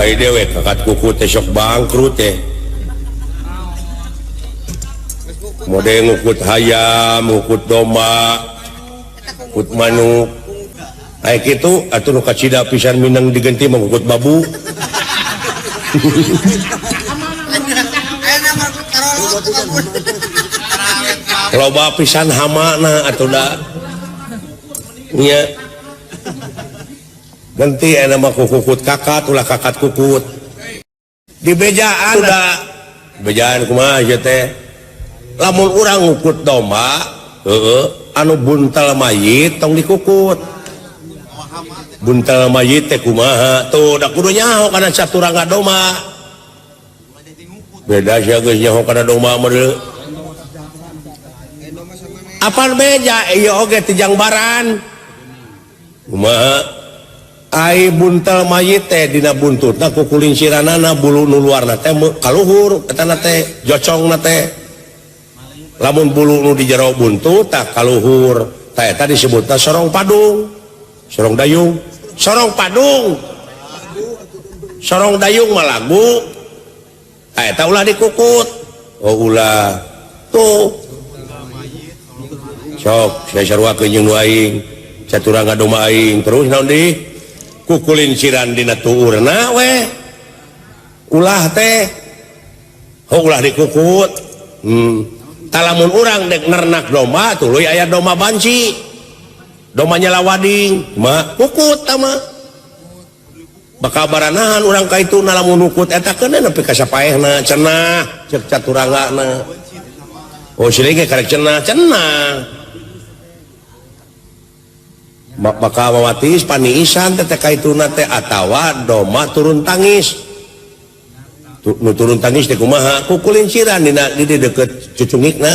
Ai dewek kakat kuku teh sok bangkrut teh. Mode ngukut hayam, ngukut domba, ngukut manuk. Ai kitu atuh nu kacida pisan minang digenti mah ngukut babu. Loba pisan hamana atuh da. Nya. Ganti aya mah kukut kakat ulah kakat kukut. Di bejaan da. Bejaan kumaha ieu teh? Lamun urang ngukut domba, heueuh, anu buntal mayit tong dikukut. Buntal mayit teh kumaha? Tuh da kudu nyaho kana saturangga domba. Beda sia geus nyaho kana domba mah deui. Apaan beja ieu oge teh jangbaran. Kumaha? Ai buntal mayit teh dina buntutna kukulinciranana bulu nu luarna teh kaluhur etana teh jocongna teh. Lamun bulu nu di jero buntut tah kaluhur tah eta disebutna sorong padung. Sorong dayung, sorong padung. Sorong dayung mah lagu. Tah eta ulah dikukut. Oh ulah. Tuh. Sok saya saruakeun jeung nu aing. Caturangga domba aing terus naon deui? Kukulinciran dina tuurna we. Ulah teh. Oh ulah dikukut. Talamun urang dek nernak domba tuluy aya domba banci. Domba nyalawading mah kukut tah mah. Bakal baranahan urang ka itu lamun nukut eta keun nepi ka sapaehna cenah ceuk caturanggana. Oh siling ge karek cenah cenah. Bakal mawatis paniisan teh ka ituna teh atawa domba turun tangis. Nu turun tangis teh kumaha? Kukulinciran dina di deukeut cucungikna.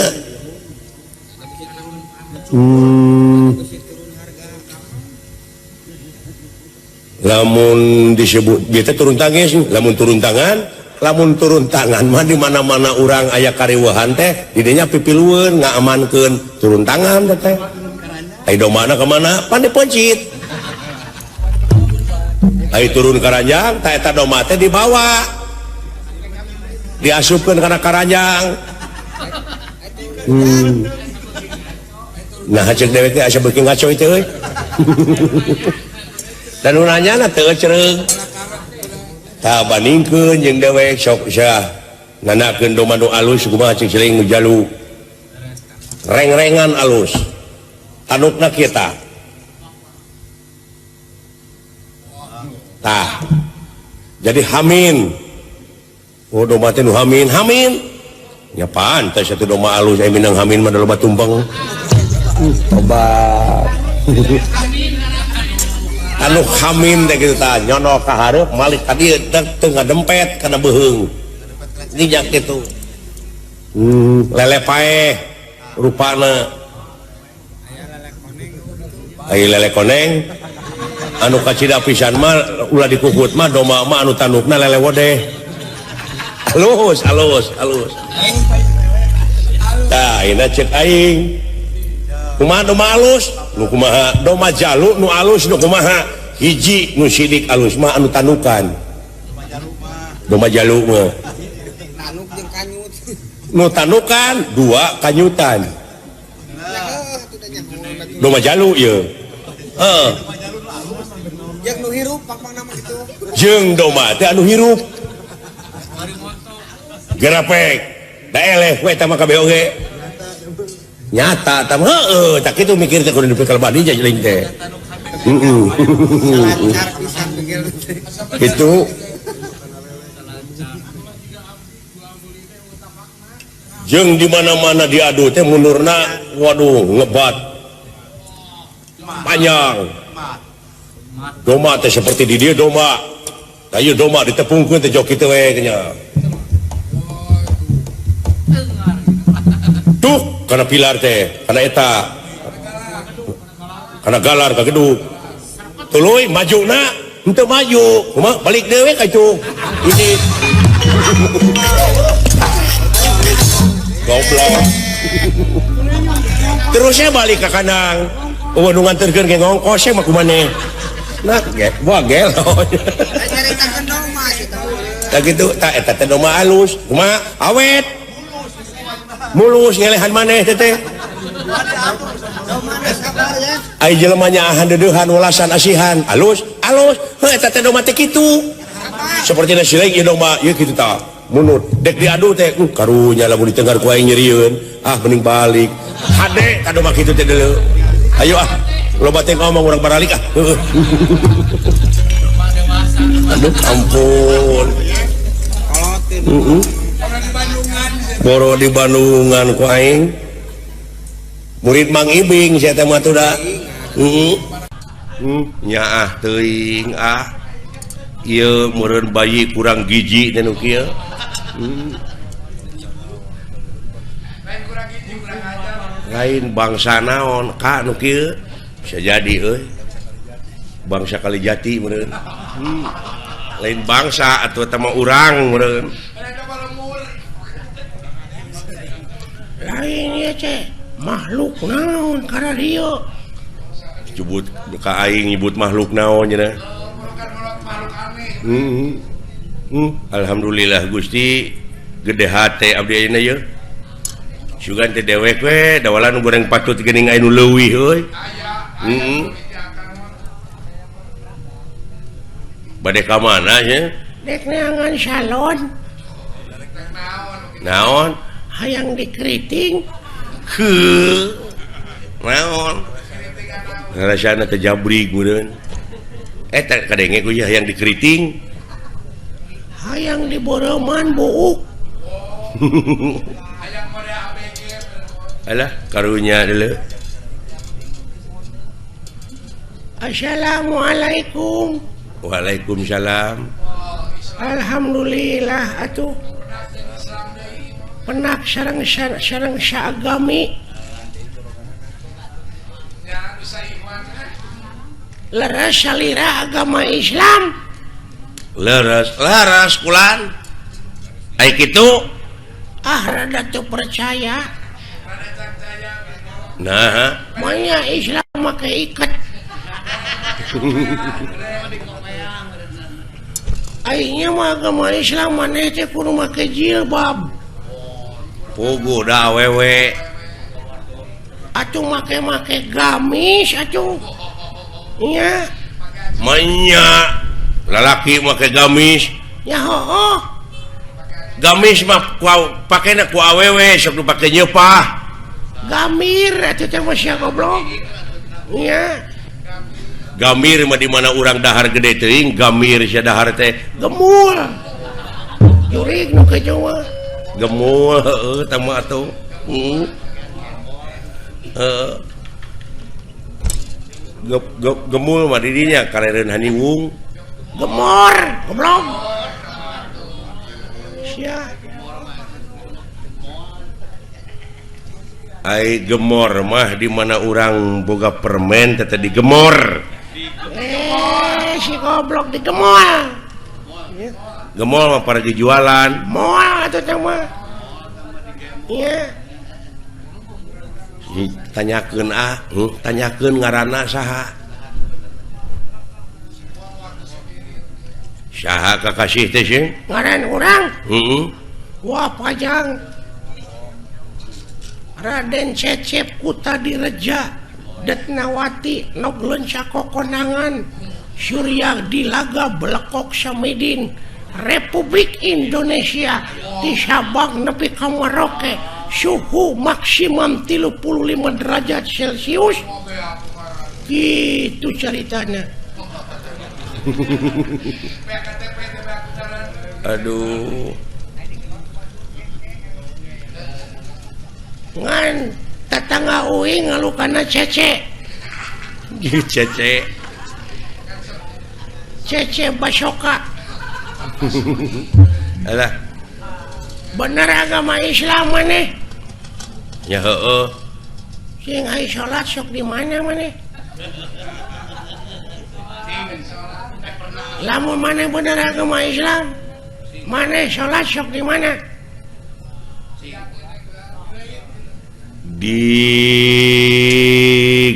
Lamun disebut dia teh turun tangis, lamun turun tangan mah di mana-mana urang aya kariweuhan teh didinya pipilueun ngaamankeun turun tangan teh. Ai domana ka mana? Pan dipencit. Ai turun karanjang tah eta domba teh dibawa. Diasupkeun kana karanjang. Nah ceuk dewek teh asa beuki ngaco teh euy. Dan nu nanyana teu cereung. Tah bandingkeun jeung dewek sok sia nganakeun domba nu alus kumaha cing siling nu jalu. Reng-rengan alus. Tanukna kita. Tah. Jadi hamin. Oh domba teh nu hamin, hamin. Nya pantes atuh domba alus aya minang hamin mah loba tumpeng. Obat. Anu hamin teh kitu tah nyonok ka hareup malik ka dieu teu ngadempet kana beuheung. Dijak kitu. Lele paeh rupana. Ai lele koneng anu kacida pisan mah ulah dikukut mah domba mah anu tandukna lele wodeh. Alus alus alus. Tah ayeuna ceuk aing. Kumaha domba alus? Nu kumaha? Domba jalu nu alus nu kumaha? Hiji nu sidik alus mah anu tandukan. Domba jalu mah. Nu tandukan dua kanyutan. Domba jalu ieu. Heeh. Jeung nu hirup pang-pang nama kitu. Jeung domba teh anu hirup. Gerapek. Da eleh we eta mah kabeh oge. Nyata tah heueuh tah kitu mikir teh kudu dipikir badi jeung teh. Heeh. Kitu. Jeung di mana-mana diadu teh mundurna waduh ngebat. Panjang. Domba teh seperti di dieu domba. Tah ieu domba ditepungkeun teh jok kitu we nya. Tuh kana pilar teh, kana eta. Kana galar ka gedung. Tuluy majuna henteu maju. Kumaha balik deui we ka itu. Ini. Goblok. Terusnya balik ke kandang. Eueuh nu nganterkeun ge ngongkos mah kumaneh. Nah, wah gelo. Nyaritakeun domba kitu. Tah kitu tah eta teh domba alus, kumaha awet. Mulus ngelehan maneh teh teh. Ai jelema nyaahan deudeuhan welasan asihan, alus, alus. Heuh eta teh domba teh kitu. Sapertina sileng ieu domba ieu kitu tah. Munut dek diadu teh, karunya lamun ditenggar ku aing nyerieun. Ah mending balik. Hade ka domba kitu teh deuleu. Ayo ah, loba teh ngomong urang baralik ah. Aduh ampun. Boro di Bandungan ku aing. Murid Mang Ibing sia teh mah tuh da. Nyaah teuing ah. Ieu meureun bayi kurang gizi teh nu kieu. Lain bangsa naon ka nu kieu bisa jadi euy. Bangsa Kalijati meureun. Lain bangsa atuh eta mah urang meureun. Lain ieu teh makhluk naon kararieu. Nyebut ka aing nyebut makhluk naon cenah. Alhamdulillah Gusti gede hate abdi ayeuna yeuh. Sugan teh dewek we dawalan goreng patut geuning aya nu leuwih euy. Bade ka mana nya? Dek neangan salon. Naon? Hayang dikeriting. Heuh. Naon? Ngarasana teh jabrig meureun. Eta kadenge ku hayang dikeriting. Hayang diboreuman buuk. Alah karunya deuleu. Assalamualaikum. Waalaikumsalam. Alhamdulillah atuh. Penak sareng sareng saagami. Leres salira agama Islam. Leres, leres kulan. Ai kitu ah rada teu percaya. Nah, manya Islam make iket. Aingnya mah agama Islam maneh teh kudu make jilbab. Puguh da awewe. Atuh make-make gamis atuh. Nya. Manya lalaki make gamis. Ya hooh. Gamis mah pakena ku awewe sok nu pake nyeupah. Gamir atuh teh mah sia goblok. Nya. Gamir mah di mana urang dahar gede teuing, gamir sia dahar teh gemul. Jurig nu kitu mah. Gemul heueuh tah mah atuh. Heeh. Gemul mah di dinya karereun haniwung. Gemor, goblok. Sia. Ai gemor mah di mana urang boga permen teh digemor. Si goblok digemol. Gemol mah para jualan. Moal atuh teh mah. Nya. Tanyakeun ah, tanyakeun ngaranna saha. Saha kakasih teh sih? Ngaran urang? Heeh. Wah pajang. Raden Cecep Kutadireja Detnawati Nogleun Sakokonangan Surya Dilaga Belekok Samidin Republik Indonesia di Sabang nepi ka Merauke suhu maksimum 35 derajat Celcius. Gitu ceritanya. Aduh. Ngan tetangga uing ngalukana cece. Cece. Cece Basoka. Alah. Bener agama Islam maneh? Ya heueuh. Sing ai salat sok di mana maneh? Lamun maneh bener agama Islam, maneh salat sok di mana? Di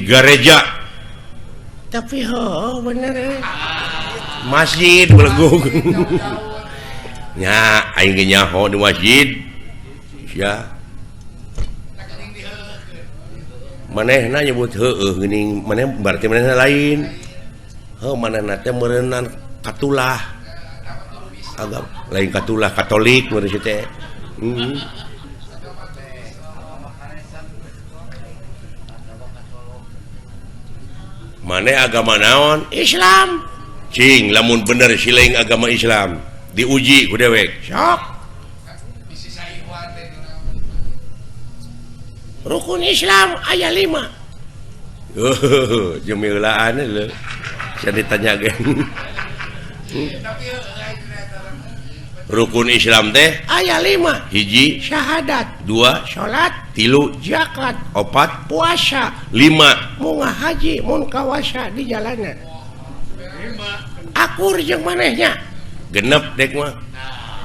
gereja. Tapi heuh bener masjid belegug. Nya aing ge nyaho di masjid. Ya. Manehna nyebut heueuh geuning maneh berarti manehna lain. Heuh manehna teh meureunnan katulah. Agama lain katulah Katolik meureun teh. Maneh agama naon? Islam. Cing lamun bener siling agama Islam diuji ku dewek. Sok. Rukun Islam aya 5. Jemilaan lho. Saya ditanya ge. Rukun Islam teh aya 5. Hiji syahadat, 2 salat, 3 zakat, 4 puasa, 5 munga haji mun kawasa di jalanan. Akur jeung manehnya. Genep dek mah.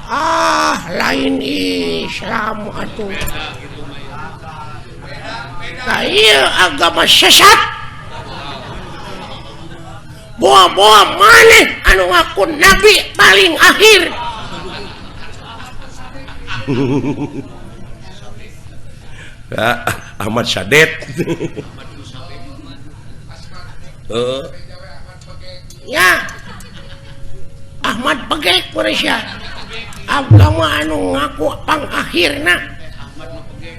Ah, lain Islam atuh. Nah, ieu agama sesat. Boa-boa maneh anu ngaku nabi paling akhir. Ahmad Sadet. Ya. Ahmad Begek Malaysia. Agama anu ngaku pangakhirna.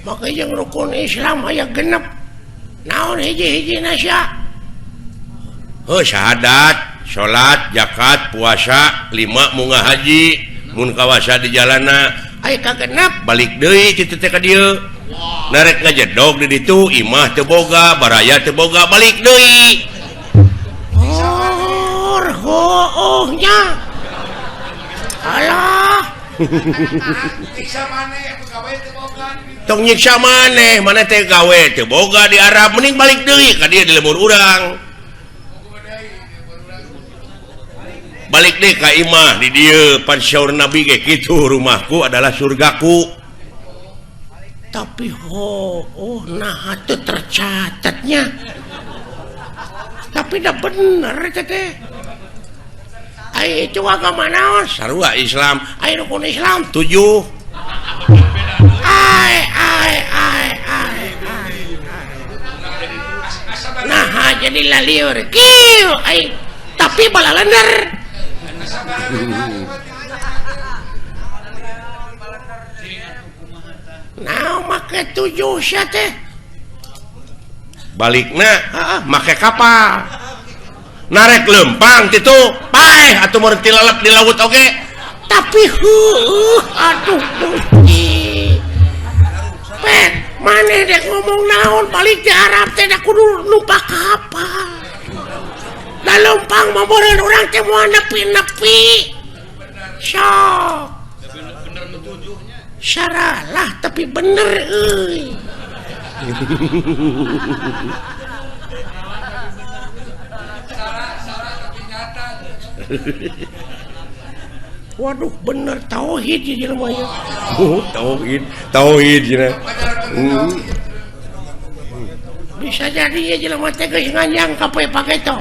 Maka jeung rukun Islam aya genep. Naon hiji-hijina sia? Heuh syahadat, salat, zakat, puasa, 5 munga haji, mun kawasa di jalana. Aya kagenep balik deui kitu teh ka dieu. Narek ngajedog di ditu, imah teu boga, baraya teu boga, balik deui. Oh, hoohnya. Alah. Tong nyiksa maneh, maneh teh gawe teu boga di Arab, mending balik deui ka dieu di lembur urang. Balik deui ka imah di dieu, pan syaur Nabi ge kitu, rumahku adalah surgaku. Tapi oh nah teu tercatatnya. Tapi dah bener teh. Ai itu agama naon? Sarua Islam. Ai rukun Islam 7. Ai ai ai ai. Nah jadi lalieur kieu ai tapi balalender. Nah make 7 sia teh. Balikna make kapal. Narek lempang kitu paeh atuh mun tilalep di laut oge. Tapi heueuh aduh Gusti. Pek maneh dek ngomong naon balik di Arab teh da kudu numpak kapal. Da lempang mah meureun urang teh moal nepi-nepi. Sok. Saralah tapi bener euy. Waduh bener tauhid ya jelema ieu. Oh, tauhid, tauhid cenah. Bisa jadi ya jelema teh geus nganyang ka poe pageto.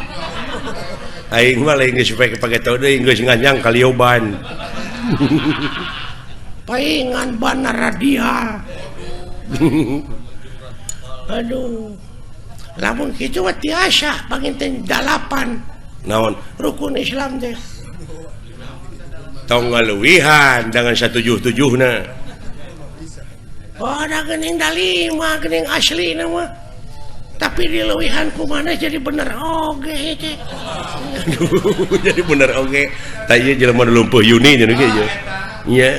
Aing mah lain geus poe pageto deui geus nganyang ka lioban. Paingan bana radial. Aduh. Lamun kitu mah tiasa panginten 8. Naon? Rukun Islam teh. Tong ngaluwihan dengan 177na. Oh, da geuning da 5 geuning aslina mah. Tapi dileuwihan kumaha jadi bener oge teh. Aduh, jadi bener oge. Tah ieu jelema nu lumpuh Yuni cenah ge ieu. Nya.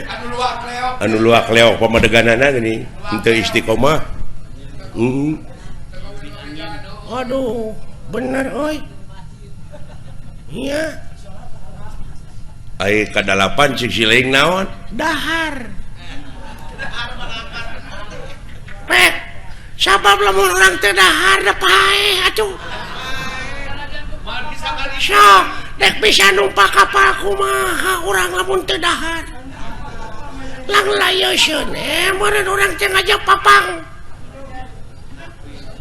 Anu luak leok pamadeganana geuning henteu istiqomah. Aduh, bener euy. Iya. Ai kadalapan cik siling naon? Dahar. Pek, sabab lamun urang teu dahar da paeh atuh. Sok, dek bisa numpak kapal kumaha urang lamun teu dahar. Lang layeuskeun meureun urang teh ngajak papang.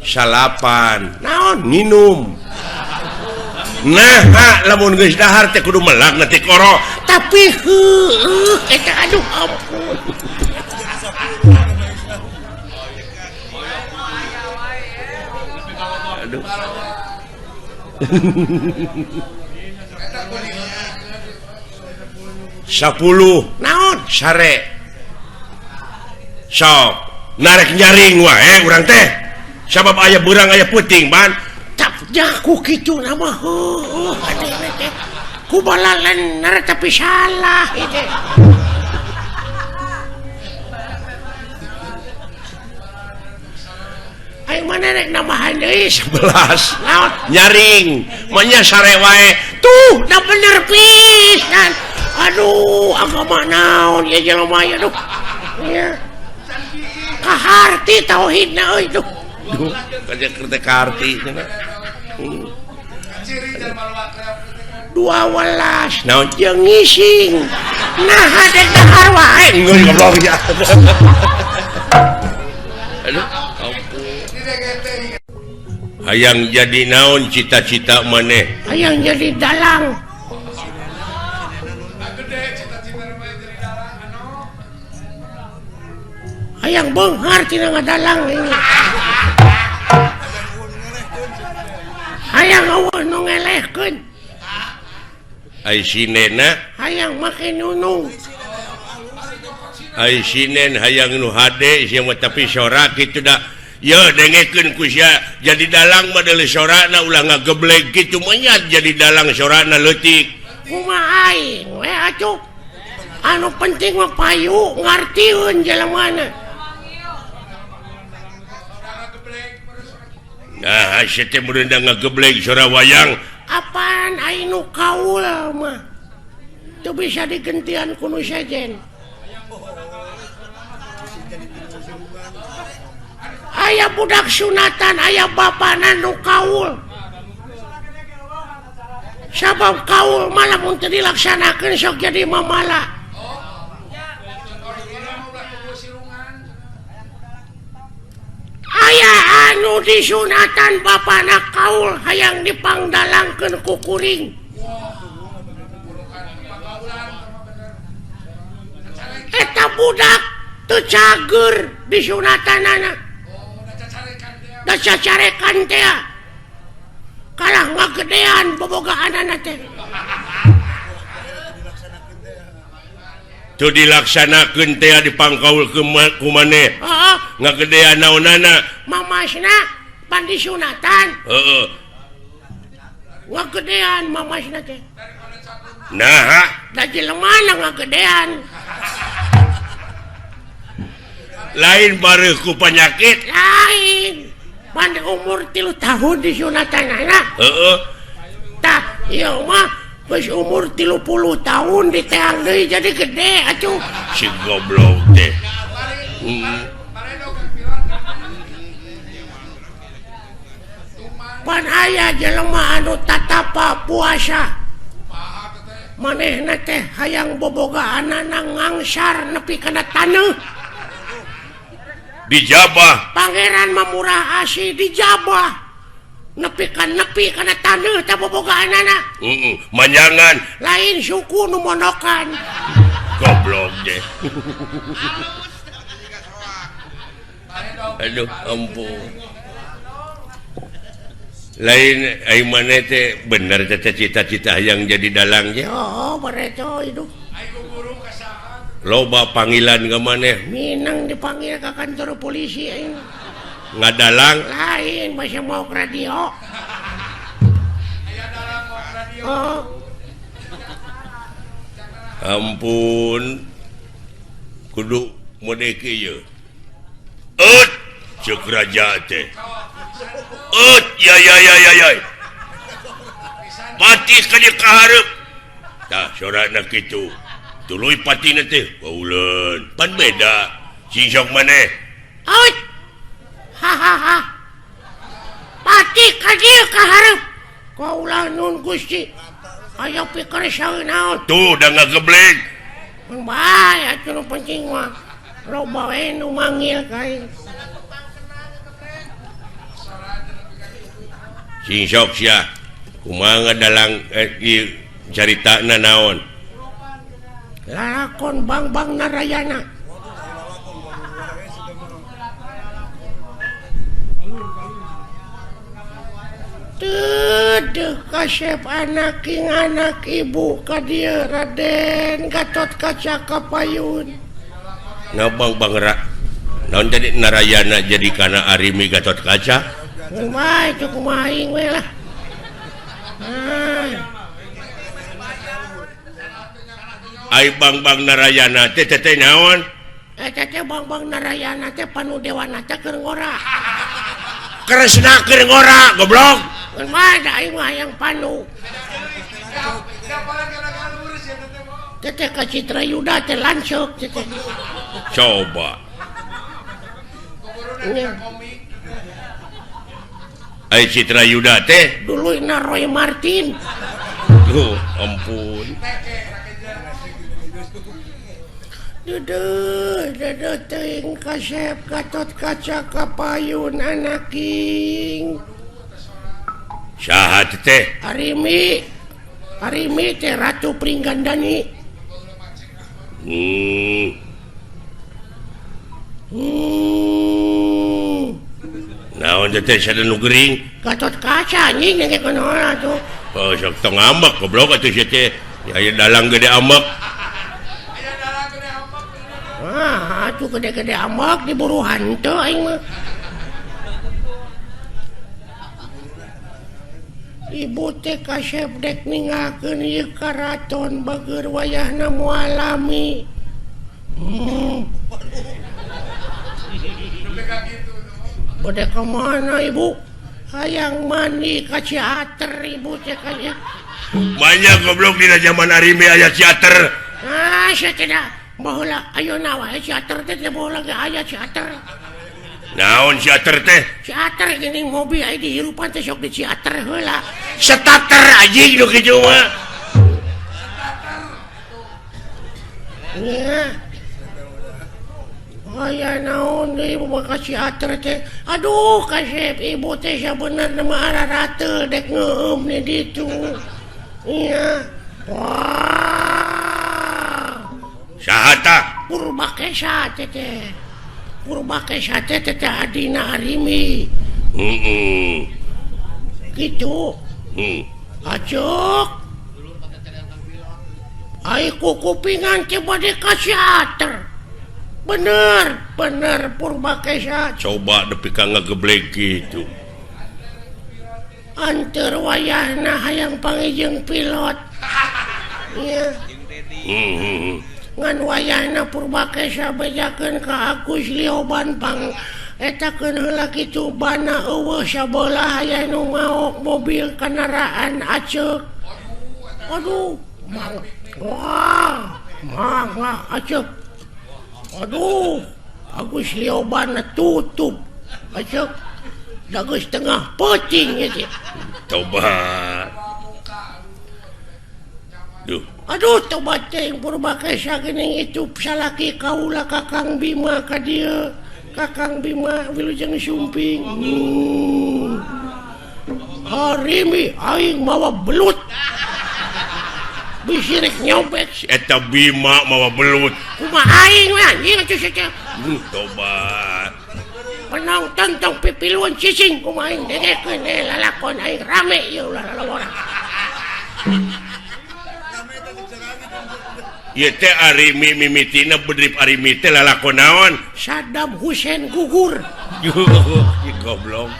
Salapan. Naon? Nginum. Nah, lamun geus dahar teh kudu melak na tikoro. Tapi heueuh eta aduh ampun. Aduh. 10 naon sare. Sok narek nyaring wae urang teh. Sabab aya beurang aya peuting ban. Jaku kitu nama heueuh teh ku balalenner tapi salah itu. Aing mana rek nambahan deui 11. Naon nyaring manya sare wae. Tuh da bener pisan. Aduh agama naon ya jelema ya aduh. Ya. Kaharti tauhidna euy tuh. Duh, kerja kaharti cenah. 12 naon jeung ngising. Nah dek dahar wae. Geus goblok ya. Aduh, ampun. Hayang jadi naon cita-cita maneh? Hayang jadi dalang. Hayang beunghar tina ngadalang ini. Hayang eueuh nu ngelehkeun. Ai sinena hayang make nunung. Ai sinen hayang nu hade sia mah tapi sora kitu da. Ye dengekeun ku sia jadi dalang mah deuleu sorana ulah ngageblek kitu mah jadi dalang sorana leutik. Kumaha aing we atuh. Anu penting mah payu ngartieun jelemana. Nah, sia teh meureun da ngageblek sora wayang. Apaan aing nu kaul mah. Teu bisa digentian ku nu sejen. Aya budak sunatan, aya bapana nu kaul. Sabab kaul mah lamun teu dilaksanakeun sok jadi mamala. Aya anu disunatan bapana kaul hayang dipangdalangkeun ku kuring. Eta budak teu cager disunatanana. Da cacarekan teh kalah ngagedean bobogaanana teh. Teu dilaksanakeun teh dipangkaul ku maneh. Heeh. Ngagedean naonana? Mamasna pan disunatan. Heeh. Ngagedean mamasna teh. Naha? Da jelemana ngagedean. Lain bareuh ku panyakit. Lain. Pan umur 3 tahun disunatanana. Heeh. Tah, ieu mah geus umur 30 tahun diteang deui jadi gede atuh. Si goblok teh. Pan aya jelema anu tatapa puasa. Manehna teh hayang bobogaanana ngangsar nepi kana taneuh. Dijabah. Pangeran mah murah asih dijabah. Nepi kana taneuh teh bobogaanana. Heeh, manjangan. Lain suku nu monokan. Goblok deh. Aduh, ampun. Lain ai maneh teh bener teh cita-cita hayang jadi dalang nya. Oh, bareto hidup. Loba panggilan ke maneh. Minang dipanggil ke kantor polisi aing. Ngadalang? Lain, masih mau ke radio. Oh. Ampun. Kudu modeke ieu. Eut, ceuk raja teh. Eut, ya ya ya ya ya. Patih ka dieu ka hareup. Tah sorana kitu. Tuluy patina teh bauleun. Pan beda. Sing sok maneh. Out. Ha ha ha. Patih ka dieu ka hareup. Kaula nun Gusti. Aya pikir saeun naon. Tuh da ngageblek. Mun bae atuh nu penting mah. Loba we nu manggil ka aing. Sing sok sia. Kumaha dalang caritana naon? Lalakon Bangbang Narayana. Teu kasep anak ing anak ibu ka dieu Raden Gatot Kaca Kapayun. Ngabang Bang naon jadi Narayana jadi kana Arimi Gatot Kaca? Kumaha itu kumaha aing we lah. Ai Bangbang Narayana teh teh naon? Eta teh Bangbang Narayana teh panu dewana teh keur ngora. Kresna keur ngora goblok. Kumaha da aing mah hayang panu. Teteh ka Citra Yuda teh lanceuk teteh. Coba. Ai Citra Yuda teh duluyna Roy Martin. Duh, ampun. Duduh, duduh teuing kasep Gatot Kaca Kapayun anaking. Saha teh? Arimi. Arimi teh Ratu Pringgandani. Naon teh sada nu gering? Gatot Kaca anjing ge kunaon atuh. Oh, sok tong ambek goblok atuh sia teh. Aya dalang gede ambek. Ah, atuh gede-gede ambek diburu hantu aing mah. Ibu teh kasep dek ninggalkeun ieu karaton bageur wayahna moal lami. Bade ka mana ibu? Hayang mandi ka Ciater ibu teh kaya. Banyak goblok dina zaman Arimi aya Ciater. Ah, sia tidak. Baheula ayeuna wae Ciater teh teu baheula ge aya Ciater. Naon Ciater teh? Ciater geuning mobil aya dihirupan teh sok di Ciater heula. Starter anjing nu kitu mah. Nya. Aya naon deui ibu mah ka Ciater teh. Aduh kasep ibu teh sabenerna mah ararateul dek ngeueum di ditu. Nya. Wah. Saha tah? Purbakesa teh teh. Purbakesa teh teh adina Arimi. Heeh. Kitu. Acuk. Ai kukupingan teh bade ka Ciater. Bener, bener Purbakesa. Coba nepi ka ngageblek kitu. Anteur wayahna hayang panggih pilot. Nya. Ngan wayahna Purbakesa bejakeun ka Agus Lioban pang etakeun heula kitu bana eueuh sabelah aya nu maok mobil kendaraan aceuk. Aduh, mang. Wah, mangga aceuk. Aduh, Agus Lioban tutup. Aceuk. Da geus tengah peuting ieu teh. Tobat. Duh. Aduh, tobat teh Purbakesa geuning itu salaki kaula Kakang Bima ka dieu. Kakang Bima wilujeng sumping. Harimi aing mawa belut. Bisi rek nyobek si eta Bima mawa belut. Kumaha aing we anjing atuh sia teh. Tobat. Penonton tong pipiluan cicing kumaha aing dengekeun lalakon aing rame ieu ulah lalawara. Ieu teh Arimi mimitina bedrip Arimi teh lalakon naon? Saddam Hussein gugur. Ih goblok.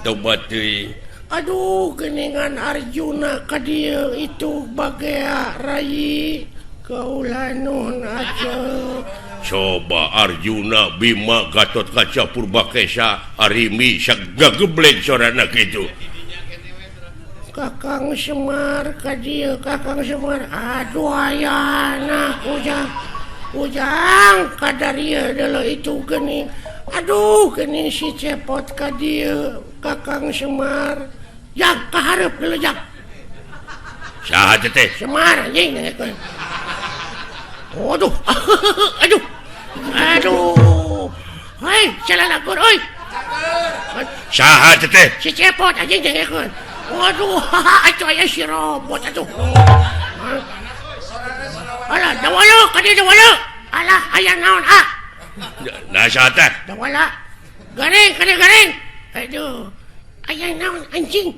Tobat teuing. Aduh geningan Arjuna ka dieu itu bagea rai kaula nuhun aceuk. Coba Arjuna Bima Gatot Kaca Purbakesa Arimi sagageblek sorana kitu. Kakang Semar ka dieu Kakang Semar aduh ayana ujang ujang kadarieu deuleu itu geuning aduh geuning si Cepot ka dieu Kakang Semar jang kahareup deuleu jang saha teh Semar anjing dengekeun. Aduh aduh aduh hei salalakon euy. Saha teh? Si Cepot anjing dengekeun. Waduh, atuh aya si robot atuh. Alah, dawala ka dieu dawala. Alah, aya naon ah? Nah, saha teh? Dawala. Gareng, ka dieu gareng. Aduh. Aya naon anjing?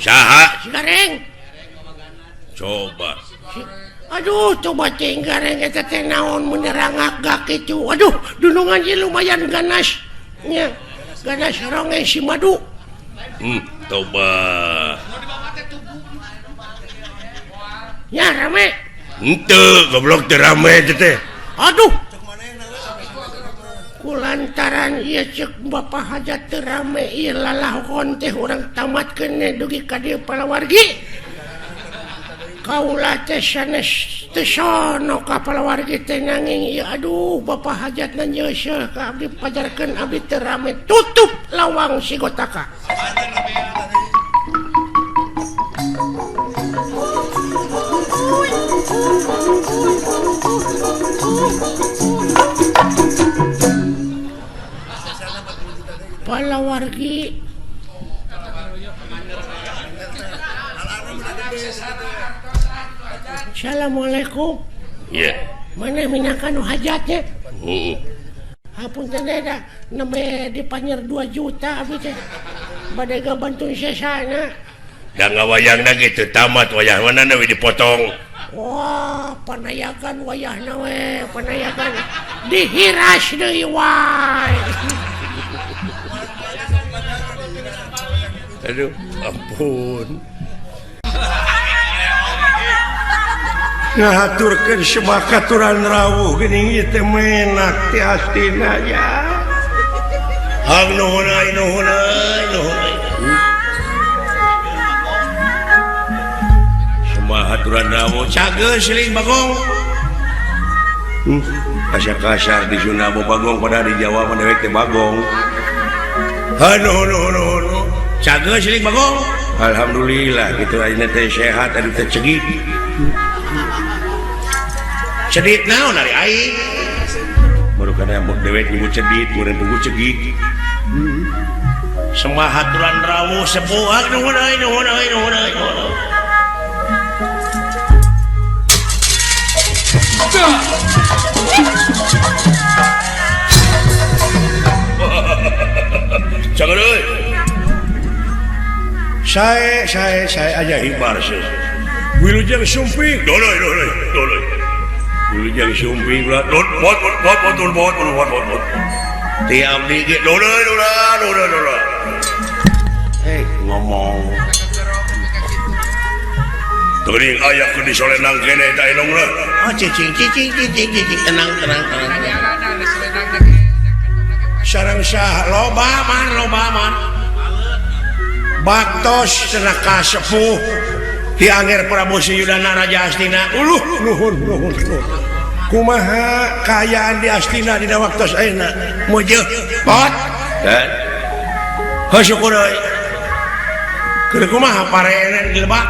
Saha? Si gareng. Coba. Aduh, coba cing gareng eta teh naon menerangak gak kitu. Aduh, dunungan ieu lumayan ganas. Nya, ganas ronge si madu. Coba. Ya rame. Henteu, goblok teu rame teh. Aduh. Kulantaran ieu ceuk Bapak Hajat teu rame ieu lalahon teh urang tamatkeun dugi ka dieu palawargi. Kaula teh sanes teu sono ka palawargi teh nanging ieu aduh Bapak Hajatna nyeuseuh ka abdi pajarkeun abdi teu rame tutup lawang si Gotaka. Palawargi Assalamualaikum. Iya. Mana minangka nu hajatnya? Heeh. Hapunten da nembe dipanyer 2 juta abdi teh. Bade gabantu sesana. Da ngawayangna ge teu tamat wayah mana we dipotong. Wah, panayagan wayahna we, panayagan dihiras deui wae. Aduh, ampun. Ngahaturkeun sebakaturan rawuh geuning ieu teh menak ti astina ya. Hang nuhun euy, nuhun euy, nuhun euy. Semahaturan rawuh cageus siling Bagong. Asa kasar di Sunda Bagong padahal di Jawa mah dewek teh Bagong. Ha nuhun nuhun nuhun. Cageus siling Bagong. Alhamdulillah kitu ayeuna teh sehat aduh teh cegik. Cedit naon ari aing. Baru kana dewek nyebut cedit, meureun pugu cegik. Semahaturan rawuh sepuh nuhun euy nuhun euy nuhun euy. Jangan euy. Saya aja hibar sih. Wilujeng sumping. Doloy doloy doloy. Wilujeng sumping ulah dot bot bot bot bot bot bot bot. Ti abdi ge doloy doloy doloy doloy. Hei ngomong. Teuing aya keur disolenang kene eta elongna. Oh cicing cicing cicing cicing tenang tenang tenang. Sareng sah loba man loba man. Baktos cenah kasepuh Ki Anger Prabu Suyudana Raja Astina. Uluh nuhun nuhun nuhun. Kumaha kaayaan di Astina dina waktos ayeuna? Mujeuh pot. Dan heuh syukur euy. Keur kumaha pareena di lebak?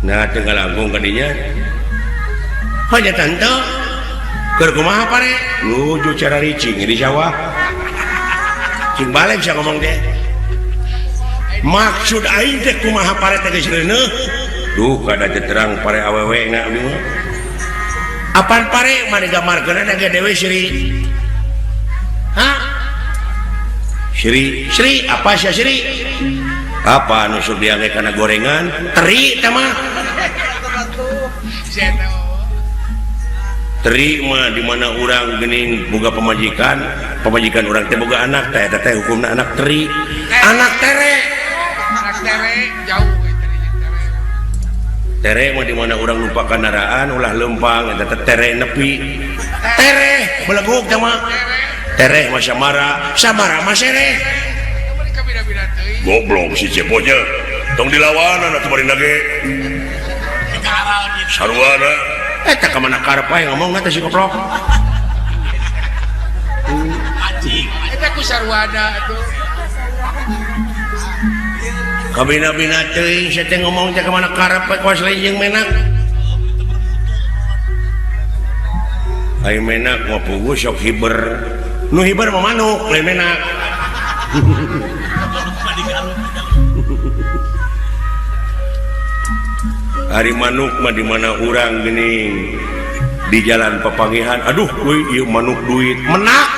Nah teu ngalangkung ka dinya. Heuh nya tante. Keur kumaha pare? Nuju cara ricing di sawah. Cing balik sia ngomong teh. Maksud aing teh kumaha pare teh geus reuneuh? Duh kada teu terang pare awewe na abdi mah. Apan pare mah digambarkeunna ge dewe Sri. Hah? Sri, Sri apa sia Sri? Apa anu sok diangge kana gorengan? Teri teh mah. Teri mah di mana urang geuning boga pamajikan, pamajikan urang teh boga anak teh eta teh hukumna anak teri. Anak tere. Anak tere jauh tere mah di mana urang lupa kandaraan ulah lempang eta teh tere nepi. Tere beleguk teh mah. Tere mah samara, samara mah sereh. Goblok si Cepotnya. Tong dilawanan atuh bari nage. Sarwana eta ka mana karep wae ngomong teh si goblok. Eta ku sarwana atuh. Kabina-bina teuing sia teh ngomong teh ka mana karep we kawas lain jeung menak. Ai menak mah puguh sok hiber. Nu hiber mah manuk lain menak. Ari manuk mah di mana urang geuning di jalan papangihan aduh euy ieu manuk duit menak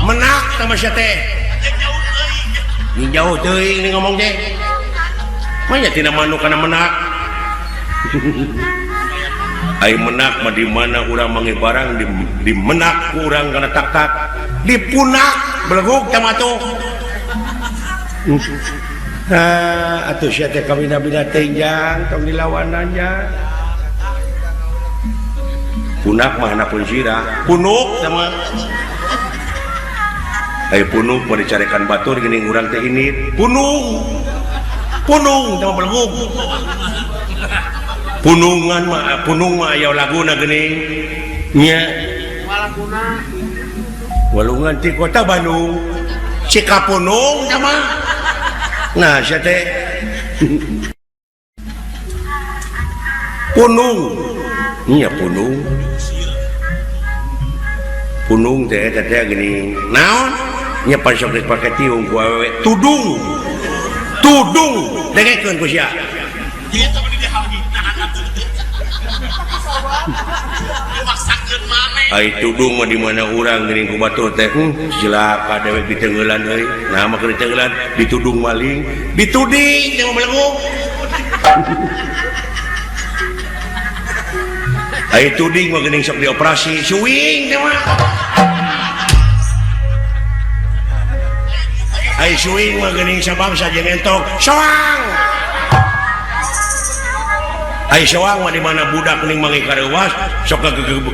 menak sama sia teh jauh teuing ni ngomong teh manya tina manuk kana menak ai menak mah di mana urang manggih barang di menak ku urang kana tak-tak dipunak beleguk tah atuh. Nah, atuh sia teh kawina-bina teh jang tong dilawanan jang. Punak mah hanapun sirah, punuk sama. Ai punuk mah dicarekan batur geuning urang teh ini, punung. Punung sama beleguk. Punungan mah punung mah aya laguna geuning. Nya. Walungan ti kota Bandung. Cikapunung sama. Nah, sia teh punung. Nya punung. Punung teh eta teh geuning. Naon? Nya pan sok dipake tiung ku awewe tudung. Tudung dengekeun ku sia. Ai tudung mah di mana urang geuning ku batur teh cilaka dewek diteungeulan euy. Nah mah keur diteungeulan ditudung maling, dituding teh belenggu. Ai tuding mah geuning sok dioperasi, suing teh mah. Ai suing mah geuning sabangsa jeung entok, soang. Ai soang mah di mana budak geuning manggih kareuwas sok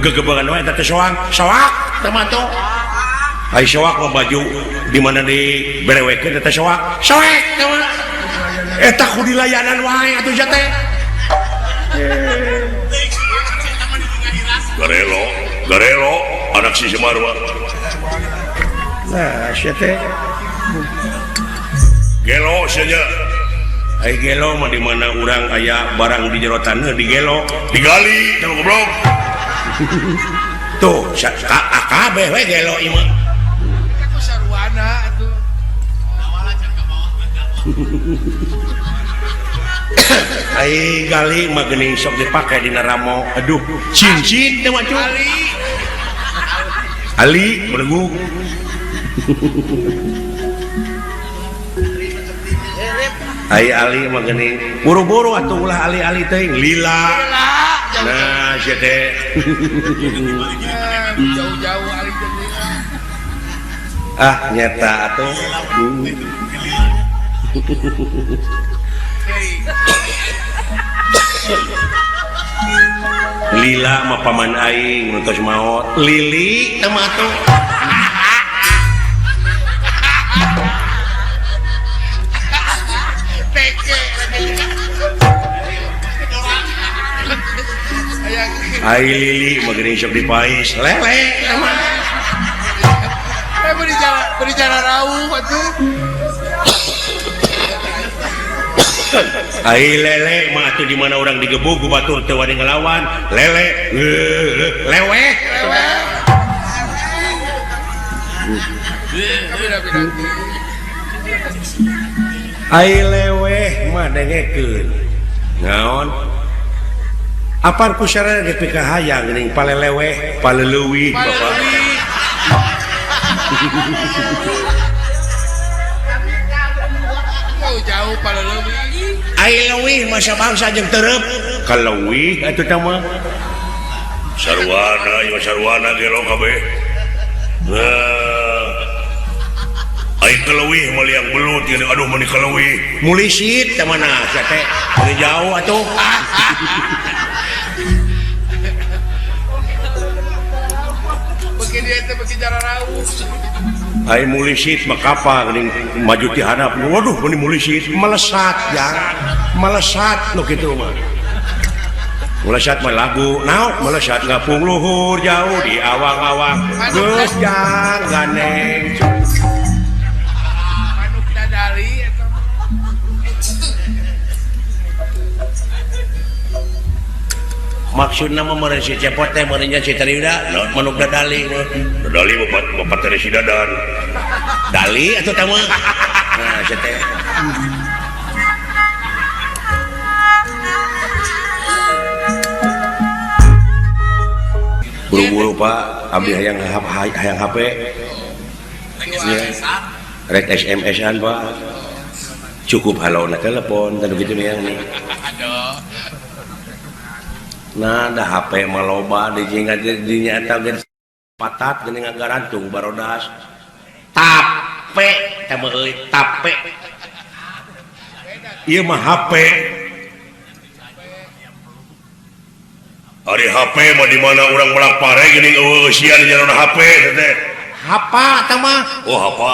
gegebegan wae eta teh soang, soak teh mah tuh. Ai soak mah baju di mana diberewekeun eta soak, soek teh mah. Eta ku dilayanan wae atuh sia teh. Garelo, garelo anak si Semarwa. Nah, sia teh. Gelo sia nya. Ai gelo mah di mana urang aya barang di jero taneuh digelo, digali teh goblok. Tuh, kabeh we gelo ieu mah. Eta ku sarwana atuh. Ai gali mah geuning sok dipake dina ramo. Aduh, cincin teh mah cuy. Ali. Ali beleguk. Ai ali mah geuning buru-buru atuh ulah ali-ali teuing lila. Nah, sia teh. Jauh-jauh ali teh lila. Ah, nyata atuh. Lila mah paman aing nu tos maot. Lili teh mah atuh. Ai lili mah geuning sok dipais lele mah. Eh beri jalan rauh atuh. Ai lele mah atuh di mana urang digebug ku batur teu wani ngelawan. Lele leweh. Ai leweh mah dengekeun. Naon? Apaan ku sarana ge pikahayang geuning paleleweh, paleleuwih bapak. Jauh-jauh paleleuwih. Ai leuwih mah sabangsa jeung tereup. Kaleuwih atuh teh mah. Sarwana ieu sarwana gelo kabeh. Nah. Ai kaleuwih mah liang belut ieu aduh meuni kaleuwih. Mulisit teh mana sia teh. Meuni jauh atuh. Beuki dia teh beuki jararauh. Ai mulisit mah kapal geuning maju ti handap. Waduh meuni mulisit melesat jang. Melesat nu kitu mah. Melesat mah lagu naon melesat ngapung luhur jauh di awang-awang. Geus jang ganeng. Manuk dadali eta mah. Maksudna mah meureun si Cepot teh meureun nya si Tariuda manuk dadali. Dadali bapak teh si Dadan. Dali atuh teh mah. Nah, sia teh. Buru-buru Pak, abdi hayang hayang HP. Rek SMS-an Pak. Cukup halona telepon tadu kitu yang nih. Nah, da HP mah loba di dinyata ge patat geuning ngagarantung barodas. Tape teh mah euy, tape. Ieu mah HP. Ari HP mah di mana urang melak pare geuning eueuh eusian di jalan HP teh. Hapa teh mah? Oh, hapa.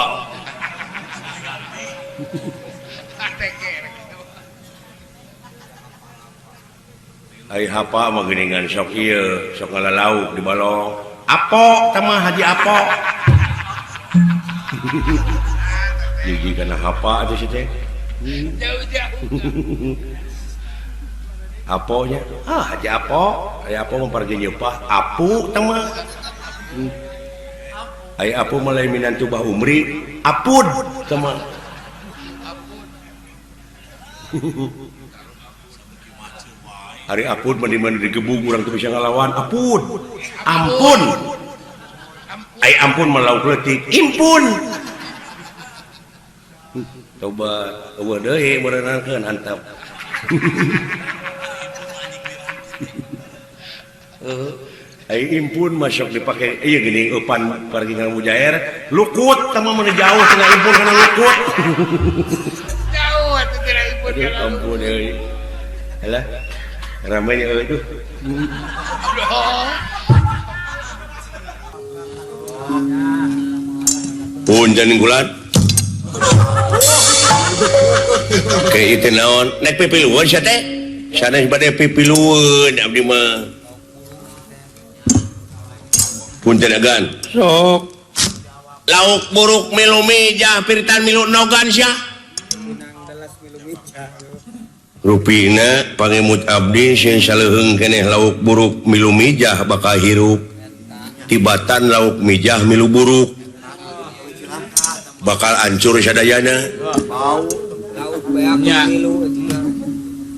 Ari hapa mah geuningan sok ieu, sok ngalalauk di balong. Apo teh mah Haji Apo. Gigi kana hapa atuh si teh. Jauh-jauh. Aponya? Ah, Haji Apo. Ari Apo mah pargi nyeupah apu teh mah. Ari apu mah lain minantu Bah Umri, apud teh mah. Ari apud mah di mana digebug urang teu bisa ngalawan, apud. Ampun. Ai ampun mah lauk leutik, impun. Coba eueuh deui meureunankeun antep. Ai impun mah sok dipake ieu geuning eupan pargi ngamujaer, lukut teh mah mun jauh cenah impun kana lukut. Jauh atuh cenah impun kana. Ampun euy. Alah. Ramai euy tuh. Punten gulat. Ke itu naon? Nek pipilueun sia teh? Sanes bade pipilueun abdi mah. Punten agan. Sok. Lauk buruk milu mijah piritan milu nogan sia. Rupina pangemut abdi sieun saleuheung keneh lauk buruk milu mijah bakal hirup. Tibatan lauk mijah milu buruk. Bakal hancur sadayana.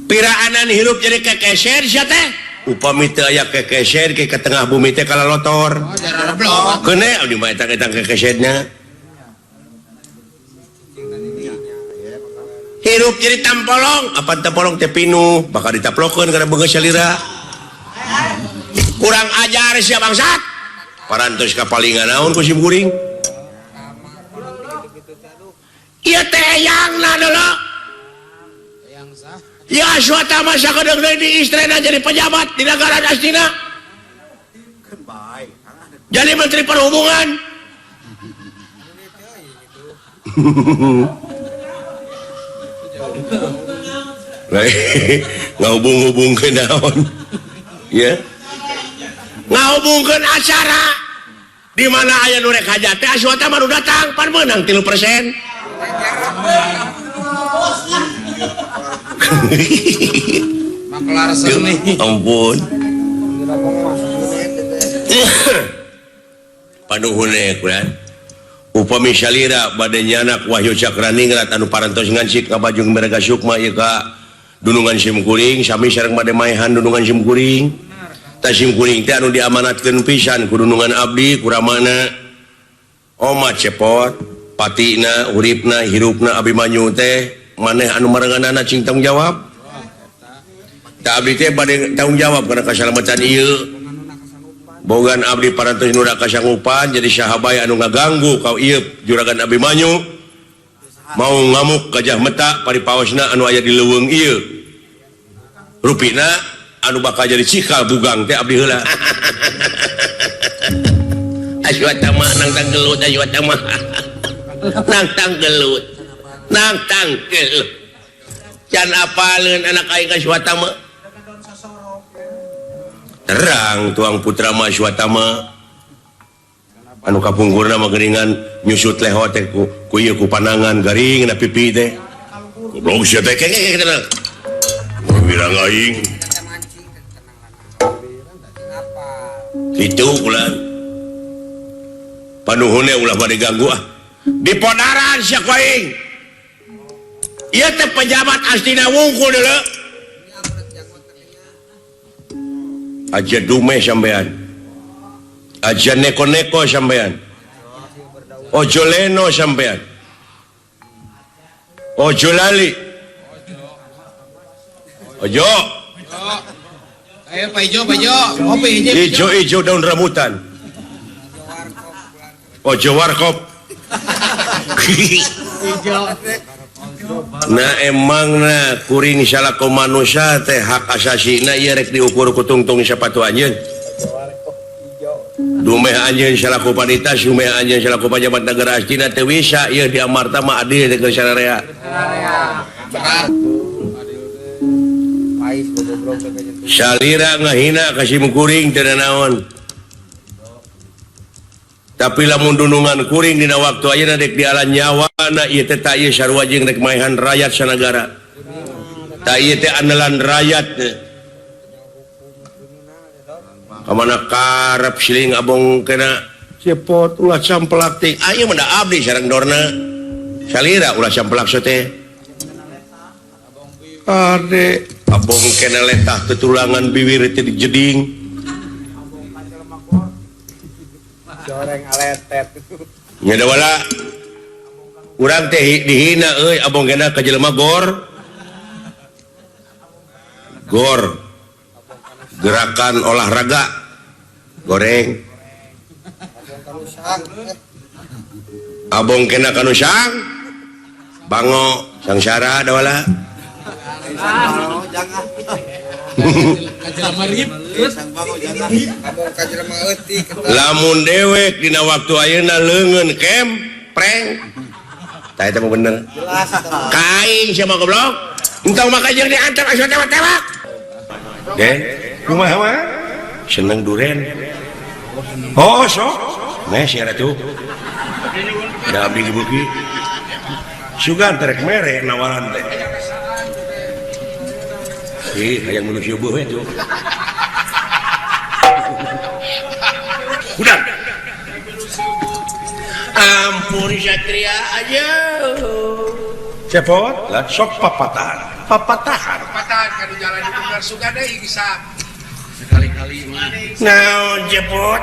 Piraanan hirup jadi kekeser sia teh. Upami teu aya kekeser ke tengah bumi teh kalalotor. Keune abdi mah eta kekeserna. Hirup jadi tampolong, apa tampolong teh pinuh, bakal ditaplokeun kana beungeut salira. Kurang ajar sia bangsat. Parantos kapalingan naon ku sim kuring. Ieu teh eyangna deuleu. Ya suatu masa kedeung deui di istrena jadi pejabat di negara Astina. Jadi menteri perhubungan. Ngahubung-hubungkeun naon? Ya. Ngahubungkeun acara di mana aya nu rek hajat teh Aswata baru datang pan meunang 3%. Makelar seni. Ampun. Panuhun kuran. Upami salira bade nyanak Wahyu Cakraningrat anu parantos ngancik ka Bajung Merga Sukma ieu ka dunungan simkuring sami sareng bade maehan dunungan simkuring. Tah simkuring teh anu diamanatkeun pisan ku dunungan abdi kuramana Oma Cepot patina uripna hirupna Abimanyu teh maneh anu marenganana cing tanggung jawab. Tah abdi teh bade tanggung jawab kana kasalamatan ieu. Bogan abdi parantos nu kasanggupan jadi sahabay anu ngaganggu kau ieu juragan Abimanyu mau ngamuk gajah meta paripaosna anu aya di leuweung ieu. Rupina anu bakal jadi cikal bugang teh abdi heula. Aswata mah nangtang gelut aswata mah. Nangtang gelut. Nangtang gelut. Can apaleun anak aing ka Aswata mah. Terang tuang putra mah Aswata mah. Anu kapungkurna mah geuningan nyusut leho teh ku ieu ku panangan garing na pipi teh. Goblok sia teh keke wirang aing. Itu ulah panuhunnya ulah bade ganggu ah. Di podaran sia ku aing. Ieu teh pejabat astina wungkul deuleu. Aja dumeh sampean. Aja neko-neko sampean. Ojo leno sampean. Ojo lali. Ojo. Ayo Pak Ijo, Pak Ijo. Kopi ijo. Ijo-ijo daun rambutan. Ojo warkop. Nah emang na kuring salaku manusia teh hak asasina ieu rek diukur ku tungtung sapatu anjeun. Dumeh anjeun salaku panitia, dumeh anjeun salaku pajabat negara astina teu bisa ieu di amarta mah adil teh keur sararea. Salira ngahina ka sim kuring teu naon. Tapi lamun dunungan kuring dina waktu ayeuna dek dialan nyawana ieu teh tak ieu sarua jeung rek maehan rakyat sanagara. Tak ieu teh andalan rakyat. Kamana karep siling abong kena cepot ulah sampelak teh. Ayeuna mah da abdi sareng dorna. Salira ulah sampelak teh. Ade abong kena letah tetulangan bibir teh dijeding. Goreng aletet. Nya da wala. Urang teh dihina euy abong kena ka jelema gor. Gor. Gerakan olahraga goreng. Abong kena kanu sang bango sangsara da wala. Lamun dewek dina waktu ayeuna leungeun kem preng. Tah eta mah bener. Ka aing sia mah goblok. Entong maka jeung diantar asup tewak-tewak. Den, kumaha mah? Seneng duren. Oh, sok. Meh sia ratu. Da abdi gebuki. Sugan terek mere nawaran teh. Ih, hayang manusia beuh we tuh. Udah. Ampun Satria aja. Cepot lah sok papatahan. Papatahan. Papatahan kanu jalan di bener sugan deui bisa. Sekali-kali mah. Naon cepot?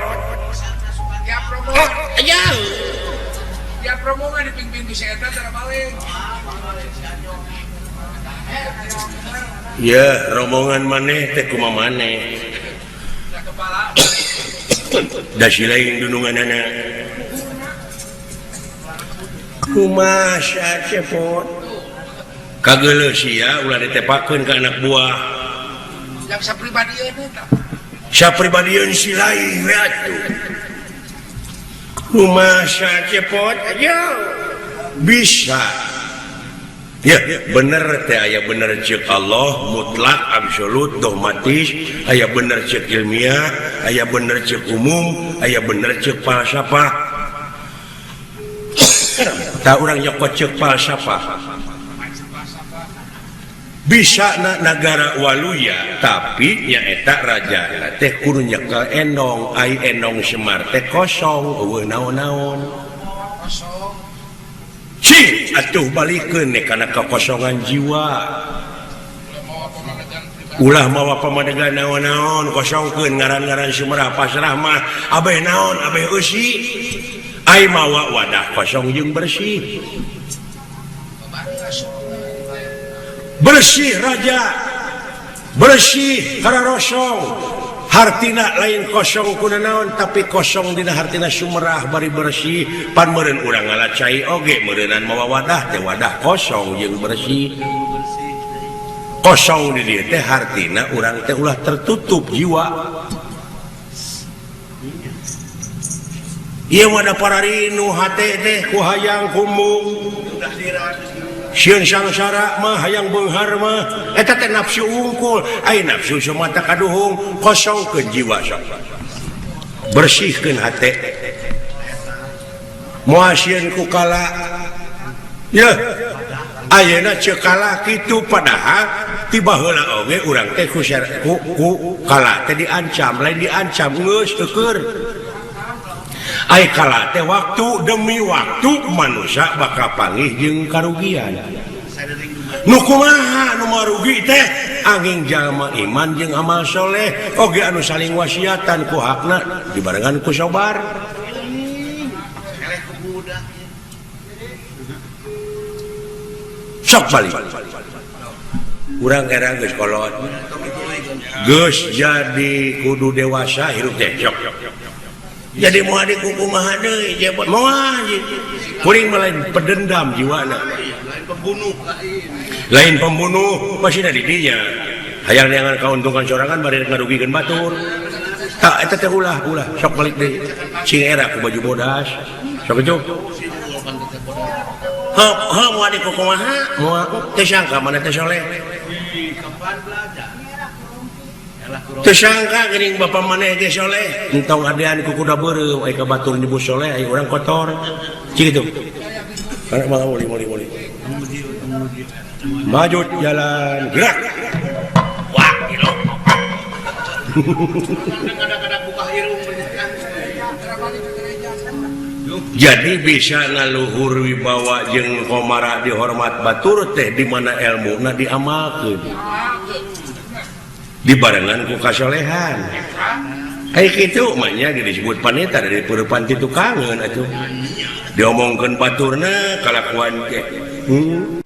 Tiap rombongan. Aja. Tiap rombongan dipimpin ku si eta tara balik. Ya, rombongan maneh teh kumaha maneh. Da si lain dununganana. Kumaha cepot? Kageuleuh sia ulah ditepakeun ka anak buah. Yang sapribadieun eta. Sapribadieun si lain we atuh. Kumaha cepot? Aja. Bisa. Ya, bener teh aya bener ceuk Allah mutlak absolut dogmatis, aya bener ceuk ilmiah, aya bener ceuk umum, aya bener ceuk falsafah. Tah urang nyokot ceuk falsafah. Bisa na nagara waluya, tapi nyaeta raja teh kudu nyekel endong, ai endong Semar teh kosong, eueuh naon-naon. Cing atuh balikeun kana kekosongan jiwa. Ulah mawa pamadegan naon-naon kosongkeun ngaran-ngaran Sumerah pasrah mah abeh naon abeh eusi. Ai mawa wadah kosong jeung bersih. Bersih raja. Bersih kararosong. Hartina lain kosong kuna naon tapi kosong dina hartina Sumerah bari bersih pan meureun urang ngala cai oge meureunan mawa wadah teh wadah kosong jeung bersih. Kosong di dieu teh hartina urang teh ulah tertutup jiwa. Ieu mah da pararinu hate teh ku hayang kumbung. Sieun sangsara mah hayang beunghar mah eta teh nafsu unggul ai nafsu sumata kaduhung kosongkeun jiwa sok bersihkeun hate moal sieun ku kala yeuh ayeuna ceuk kala kitu padahal Tiba heula oge urang teh ku ku kala teh diancam, lain diancam geus teukeur. Ai kala teh waktu demi waktu manusia bakal panggih jeung karugian. Nu kumaha nu marugi teh angin jalma iman jeung amal soleh oge anu saling wasiatan ku hakna dibarengan ku sobar. Sok balik. Urang era geus kolot. Geus jadi kudu dewasa hirup teh sok. Jadi moal dikukumaha deui jebot moal kuring mah lain pedendam jiwana. Lain pembunuh. Lain pembunuh masih di dinya. Hayang neangan kauntungan sorangan bari ngarugikeun batur. Tah eta teh ulah ulah sok balik deui. Sing era ku baju bodas. Sok kitu. Heuh heuh moal dikukumaha moal teu sangka mana teh soleh. Teu sangka geuning bapa maneh ge soleh. Entong adean ku kuda beureum ai ka batur nyebut soleh ai urang kotor. Cik kitu. Karena malah muli muli muli. Maju jalan gerak. Wah, gila. Jadi bisa ngaluhur wibawa jeung komara dihormat batur teh di mana ilmuna diamalkeun. Dibarengan ku kasolehan. Kayak kitu mah nya disebut panita dari peurepan ti tukangeun atuh. Diomongkeun baturna kalakuan teh.